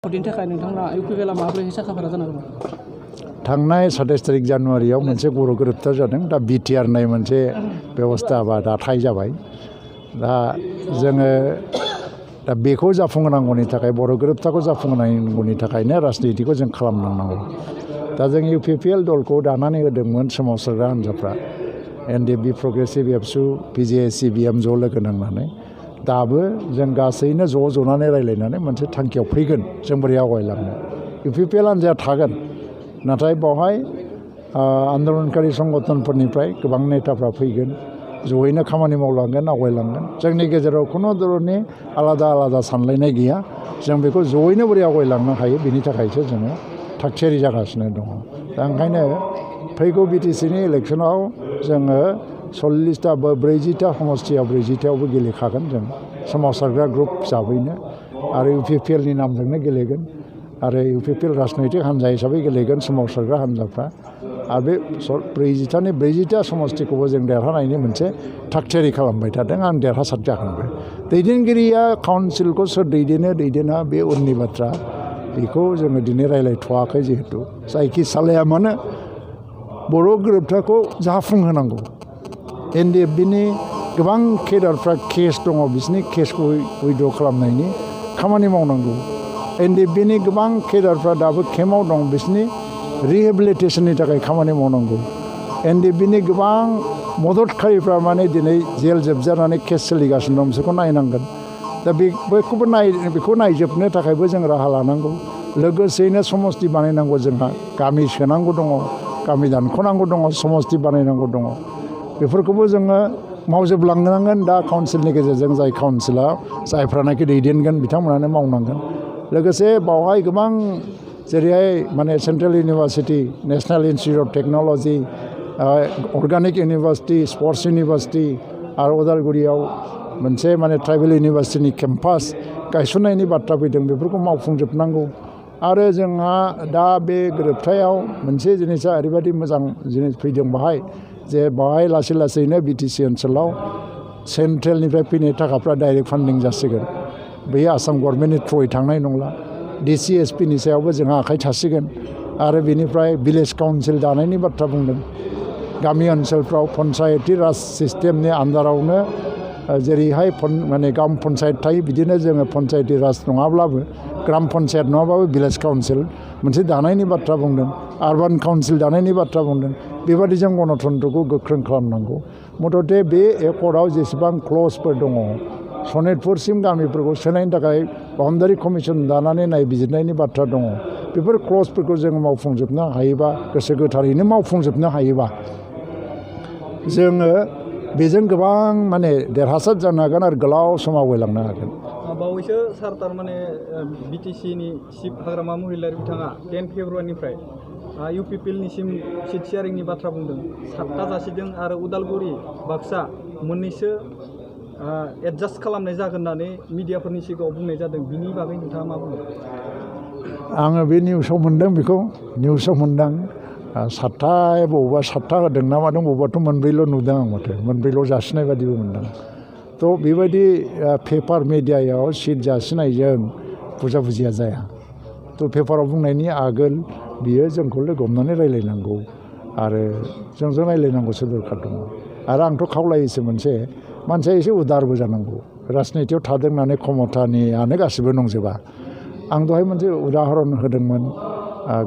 भटनि थाखाय नोंथांना इउपिपिएलआ माब्रैहाय साखाफारा जाना दङ? थांनाय 27 तारिख जानुवारियाव मोनसे बर' गोरोबथा जादों। दा बिटिआर होननाय मोनसे बेबस्था बा दाथाय जाबाय। दा जोङो दा बेखौ जाफुंहोनांगौनि थाखाय बर' गोरोबथाखौ जाफुंहोनांगौनि थाखायनो राजनितिखौ जों खालामलांनांगौ। दा जों इउपिपिएल दलखौ दानानै होदोंमोन सोमावसारग्रा हान्जाफ्रा एनडिएफबि प्रग्रेसिभ एबसु पिजिए सिबिएम ज' लोगो नांनानै। दाबो जों गासैनो ज' ज'नानै रायज्लायनानै मोनसे थांखियाव फैगोन जों बोरै आवगायलांनो। इउपिपिएल हान्जाया थागोन, नाथाय बेवहाय आन्दलनकारि संगठनफोरनिफ्राय गोबां नेताफ्रा फैगोन, जयैनो खामानि मावलांगोन, आवगायलांगोन। जोंनि गेजेराव खुनु धरननि आलादा आलादा सानलायनाय गैया। जों बेखौ जयैनो बोरै आवगायलांनो हायो बेनि थाखायसो जोङो थागथियारि जागासिनो दङ। दा ओंखायनो फैगौ बिटिसिनि इलेक्सनाव जोङो 40टा बा 40टा समस्थियाव 40टायावबो गेलेखागोन जों सोमावसारग्रा ग्रुप हिसाबैनो, आरो इउपिपिएलनि नामजोंनो गेलेगोन, आरो इउपिपिएल राजनैतिक हान्जा हिसाबै गेलेगोन सोमावसारग्रा हान्जाफ्रा। आरो बे 40टानि 40टा समस्थिखौबो जों देरहानायनि मोनसे थागथियारि खालामबाय थादों। आं देरहासार जागोनबो। दैदेनगिरिया काउन्सिलखौ सोर दैदेना बे उननि बाथ्रा। बेखौ जोङो दिनै रायज्लायथ'वाखै। जिहेतु जायखि सालाया मानो बर' गोरोबथाखौ जाफुंहोनांगौ। एनडिएफबिनि गोबां केडारफ्रा केस दङ, बिसोरनि केसखौ उइड्र खालामनायनि खामानि मावनांगौ। एनडिएफबिनि गोबां केडारफ्रा दाबो केम्पआव दं, बिसोरनि रिहेबिलिटेसननि थाखाय खामानि मावनांगौ। एनडिएफबिनि गोबां मददखारिफ्रा माने दिनै जेल जोबजानानै केस सोलिगासिनो दं, बिसोरखौ नायनांगोन। दा बेखौ नायजोबनो थाखायबो जों राहा लानांगौ। लोगोसेयैनो समस्ति बानायनांगौ। जोंहा गामि सोनांगौ दङ, गामि दानख'नांगौ दङ, समस्ति बानायनांगौ दङ। बेफोरखौबो जोङो मावजोबलांनांगोन। दा काउन्सिलनि गेजेरजों जाय काउन्सिला जायफ्रानाखि दैदेनगोन बिथांमोनानो मावनांगोन। लोगोसे बावहाय गोबां जेरैहाय माने central university, national institute of technology, organic university, sports university, आरो उदालगुरियाव मोनसे माने ट्राइबेल इउनिभारसिटिनि केम्पास गायसननायनि बाथ्रा फैदों। बेफोरखौ मावफुंजोबनांगौ। आरो जोंहा दा बे गोरोबथायाव मोनसे जिनिसा ओरैबायदि मोजां जिनिस फैदों बाहाय, जे बाहाय लासै लासैनो बिटिसि ओनसोलाव सेन्ट्रेलनिफ्राय फैनाय थाखाफ्रा डाइरेक्ट फान्डिं जासिगोन। बे आसाम गभर्नमेन्टनि थ्रुयै थांनाय नंला। डिसि एसपिनि सायावबो जोंहा आखाइ थासिगोन। आरो बेनिफ्राय भिलेज काउन्सिल दानायनि बाथ्रा बुंदों। गामि ओनसोलफ्राव पन्सायति राज सिस्टेमनि आन्दारावनो जेरैहाय माने ग्राम पन्सायत थायो, बिदिनो जोङो पन्सायति राज नङाब्लाबो ग्राम पन्सायत नङाब्लाबो भिलेज काउन्सिल मोनसे दानायनि बाथ्रा बुंदों। आरबान काउन्सिल दानायनि बाथ्रा बुंदों। बेबादि जों गणतन्त्रखौ गोख्रों खालामनांगौ। मथथे बे एकर्डआव जेसेबां क्लजफोर दङ, सनितपुरसिम गामिफोरखौ सोनायनि थाखाय बाउन्डारि कमिसन दानानै नायबिजिरनायनि बाथ्रा दङ। बेफोर क्लजफोरखौ जों मावफुंजोबनो हायोबा, गोसो गोथारैनो मावफुंजोबनो हायोबा, जोङो बेजों गोबां माने देरहासार जानो हागोन आरो गोलाव सम आवगायलांनो हागोन। बावैसो सार थारमाने बिटिसिनि चिफ हाग्रामा महिलारि बिथाङा 10 फेब्रुवारिनिफ्राय इउपिपिएलनिसिम सिट शेयारिंनि बाथ्रा बुंदों। 7टा जासिदों आरो उदालगुरि, बाक्सा मोननैसो एडजास्ट खालामनाय जागोन होननानै मिडियाफोरनि सिगाङाव बुंनाय जादों। बिनि बागै नोंथाङा मा बुङो? आङो बे निउसाव मोनदों, बेखौ निउसाव मोनदों। 7टा बबावबा 7टा होदों ना मादों, बबावबाथ' मोनब्रैल' नुदों आं। माथो मोनब्रैल' जासिनाय बादिबो मोनदों। थ' बेबायदि पेपार मिडियायाव सिट जासिनायजों बुजा बुजिया जाया। थ' पेपाराव बुंनायनि आगोल बियो जोंखौ लोगो हमनानै रायज्लायनांगौ, आरो जोंजों रायज्लायनांगौसो दरखार दङ। आरो आंथ' खावलायोसो मोनसे मानसिया एसे उदारबो जानांगौ। राजनितियाव थादों होननानै क्षमतानियानो गासिबो नंजोबा। आं दहाय मोनसे उदाहरन होदोंमोन,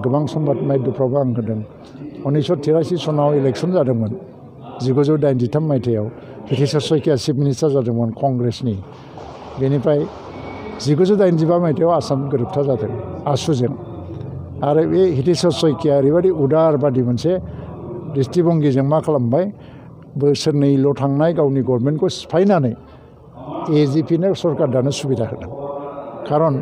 गोबां संबाद माध्यमफ्रावबो आं होदों। 1983 सनाव इलेक्सन जादोंमोन। 1983 मायथाइयाव हितेश्वर शइकिया चिफ मिनिस्टार जादोंमोन कंग्रेसनि। बेनिफ्राय 1985 मायथाइयाव आसाम गोरोबथा जादों आसुजों। आरो बे हितेश्वर शइकिया ओरैबायदि उदारबादि मोनसे दृष्टिभंगिजों मा खालामबाय, बोसोरनैल' थांनाय गावनि गभर्नमेन्टखौ सिफायनानै एजिपिनो सरकार दानो सुबिदा होदों। खारन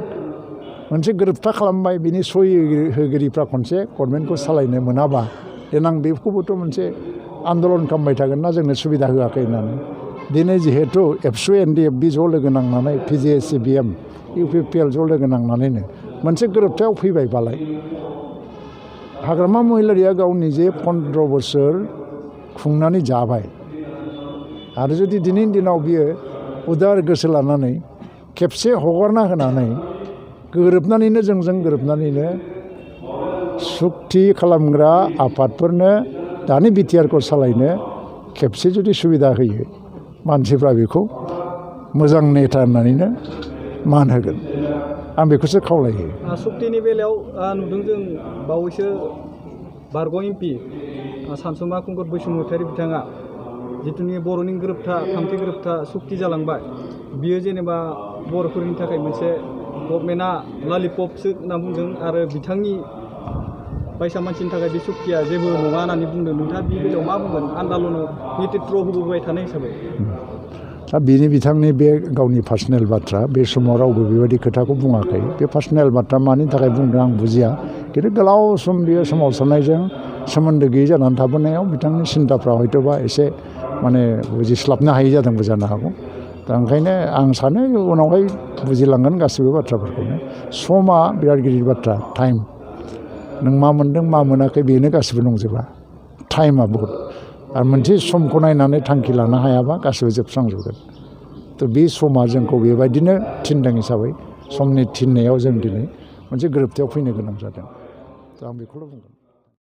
मोनसे गोरोबथा खालामबाय, बिनि सहि होगिरिफ्रा खनसे गभर्नमेन्टखौ सालायनो मोनाबा देनां बेखौबोथ' मोनसे आन्दलन खालामबाय थागोन ना, जोंनो सुबिदा होआखै होननानै। दिनै जिहेथु एबसु एनडिएफबि ज' लोगो नांनानै पिजिए सिबिएम इउपिपिएल ज' लोगो नांनानैनो मोनसे गोरोबथायाव फैबायबालाय, हाग्रामा महिलारिया गावनि जे 15 बोसोर खुंनानै जाबाय, आरो जुदि दिनैनि दिनाव बियो उदार गोसो लानानै खेबसे हगारना होनानै गोरोबनानैनो जोंजों गोरोबनानैनो सुक्ति खालामग्रा आफादफोरनो दानि बिटिआरखौ सालायनो खेबसे जुदि सुबिदा होयो मानसिफ्रा बेखौ मोजां नेता होननानैनो मान होगोन आं बेखौसो खावलायो। सुक्तिनि बेलायाव नुदों जों बावैसो बारग' एमपि सानसुमा खुंगुर बैसुमुतियारि बिथाङा जिथुनि बर'नि गोरोबथा थामथि गोरोबथा सुक्ति जालांबाय बियो जेनेबा बर'फोरनि थाखाय मोनसे गभर्नमेन्टआ ललिपपसो होनना बुंदों आरो बिथांनि बायसा मानसिनि थाखाय बे सुक्तिया जेबो नङा होननानै बुंदों। नोंथाङा बे बेलायाव मा बुंगोन आन्दालनाव नेतृत्व होबोबाय थानाय हिसाबै? दा बिनि बिथांनि बे गावनि पार्सनेल बाथ्रा बे समाव रावबो बेबायदि खोथाखौ बुङाखै। बे पार्सनेल बाथ्रा मानि थाखाय बुंदों आं बुजिया, खिन्थु गोलाव सम बेयो सोमावसारनायजों सोमोन्दो गैयै जानानै थाबोनायाव बिथांनि सिन्ताफ्रा हयथ'बा एसे माने बुजिस्लाबनो हायै जादोंबो जानो हागौ। दा ओंखायनो आं सानो उनावहाय बुजिलांगोन गासैबो बाथ्राफोरखौनो। समा बिराद गिदिर बाथ्रा, टाइम। नों मा मोन्दों मा मोनाखै बेनो गासिबो नंजोबा, टाइमा बहुद। आरो मोनसे समखौ नायनानै थांखि लानो हायाबा गासिबो जोबस्रांजोबगोन। थ' बे समा जोंखौ बेबायदिनो थिनदों हिसाबै समनि थिननायाव जों दिनै मोनसे गोरोबथायाव फैनो गोनां जादों। थ' आं बेखौल' बुंगोन।